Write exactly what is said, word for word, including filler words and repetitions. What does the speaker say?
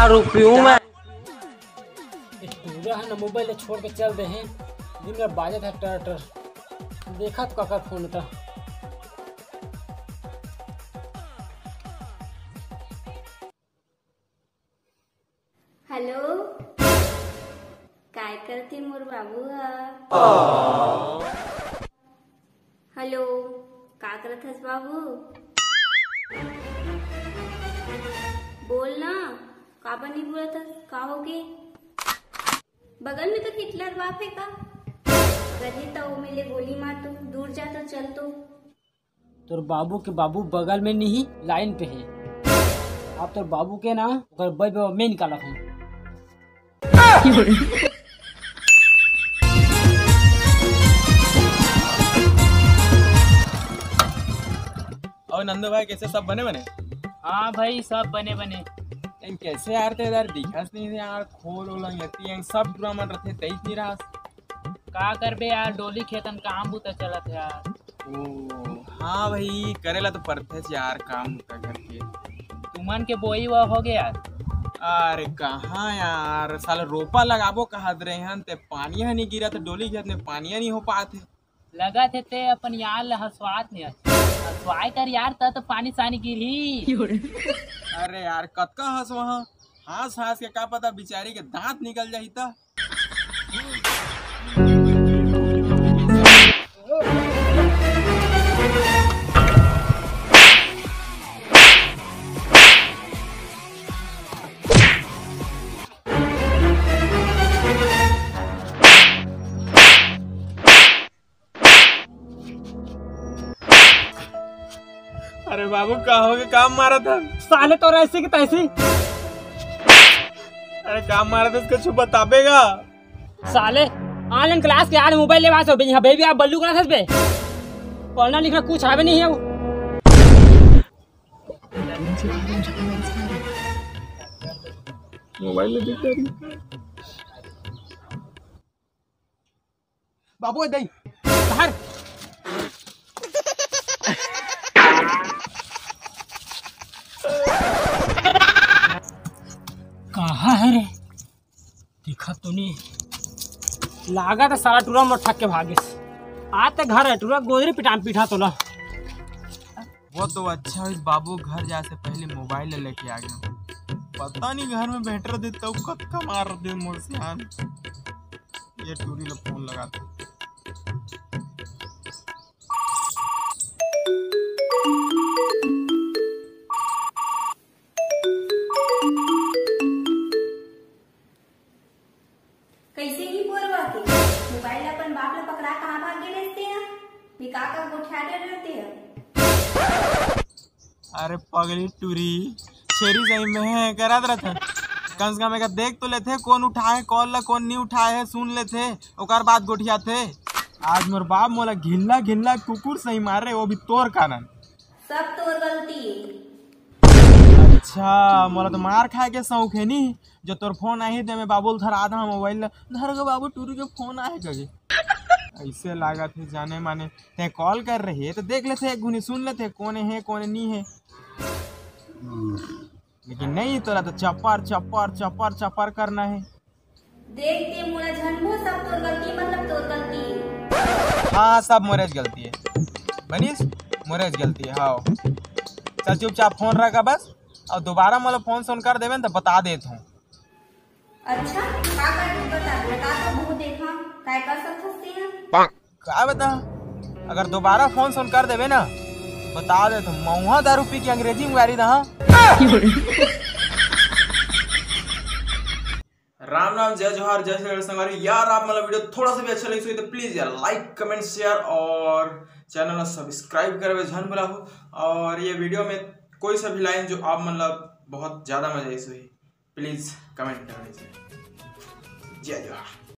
दारू पीऊँ मैं। ये टूरा ह ना मोबाइल ल छोड़ के चल दे हे, दिन भर बाजत हे टर टर। देखत काकर फोन त। हेलो, काय करथे मोर बाबू ह? हेलो, का करत हस बाबू? बोल ना, काबर नहीं बोलत हस? का होगे? बगल में तो हिटलर बाप हे का? अगर हे त ओमे ले गोली मार तो, दूर जा तो चल तो। तोर बाबू के बाबू बगल में नहीं, लाइन पे हे। अब तोर बाबू के ना, ओकर बई बा में निकालत हूँ। और नंदू भाई, कैसे, सब बने बने? हाँ भाई, सब बने बने। लेकिन कैसे यार, ते यार दिखस नहीं यार, खोल ओल यती सब टूरा मन रथे, तेईस नहीं रहा। का करबे यार, डोली खेतन काम बूता चलत हे यार। ओ, हाँ भाई, करेला तो पड़थेच यार, काम बूता करके। तुमन के बोई वा होगे यार? अरे कहाँ यार, साला रोपा लगाबो कहत रहे हन, ते पानी ह नहीं गिरा, तो डोली खेत में पानी ह नहीं हो पात हे। लगत हे ते अपन यार ल हंसवात नहीं हस। हंसवाए कर यार, त तो पानी सानी गिरही। अरे यार, कतका हंसवा, हंस हंस के का पता बिचारी के दांत निकल जाही त। अरे बाबू, का होगे? काम मारत हन। साले तोर ऐसी की तैसी। अरे काम मारत हस, कुछ बताबे गा? साले online class के यार मोबाइल लेवा सो बे, यहाँ बेबी आप बल्लू करत हस बे। पढ़ना लिखना कुछ आवे नहीं हे वो। मोबाइल ले देख। बाबू, ए दई, बाहर। कहाँ हे रे? दिखत तो नहीं। लागत हे साला टूरा मोर ठग के भागिस। आज ते घर हे टूरा, गोदरी पिटान पीठा तोला। वो तो अच्छा होइस बाबू, घर जाए से पहले मोबाइल ले लेके आ गया। पता नहीं घर में बैठ रहे तो कतका मार रहे मोर सियान। ये टूरी ला फोन लगाते। कैसे ही बोलवा के मोबाइल अपन बाप ला पकड़ा कहाँ भाग गे रहते हैं? ये का का गोठिया डर रहते हैं? अरे पगली टूरी, छेरी सही में है, करत रहते। कम से कम एक देख तो लेते, कौन उठाए कॉल ला, कौन नहीं उठाए है, सुन लेते, ओकर बाद गोठियाते। आज मोर बाप मोला घिल्ला घिल्ला कुकुर सही मारे, वो भी तोर कारण। सब तोर गलती है। अच्छा, मोला तो मार खाए के शौक है नी, जो तोर फोन आही ते मैं बाबू ल धरा दहा मोबाइल ला, धर के बाबू टूरी के फोन आए कहे। ऐसे लागत है जाने माने, ते कॉल कर रही है तो देख लेते, एक घुनी सुन लेते कौन है कौन नहीं है। लेकिन नहीं, तोला तो चपर चपर चपर चपर करना है। देख ते मोला झन बोल, सब तोर गलती, मतलब तोर गलती। हाँ, सब मोरेज गलती है। मनीष, मोरेज गलती है। हाँ, चल चुपचाप फोन रखा बस, और दोबारा मोला फोन सोन कर देवे न तो बता देत हूँ। अच्छा, का कर बता, बता तो मुँह देखा, काय कर सकथस तेहा? का बता, अगर दोबारा फोन सोन कर देवे ना, बता देत हूँ, महुआ दारू पी के अंग्रेजी में गारी दहा। राम राम, जय जोहार, जय श्री कृष्ण संगवारी। यार, आप मतलब वीडियो थोड़ा सा भी अच्छा लगिस होही तो प्लीज यार लाइक, कमेंट, शेयर और चैनल ला सब्सक्राइब करबे झन भुलाहू। और ये वीडियो में कोई सा भी लाइन जो आप मतलब बहुत ज्यादा मजा आइस होही, प्लीज कमेंट कर दीजिए। जय जोहार।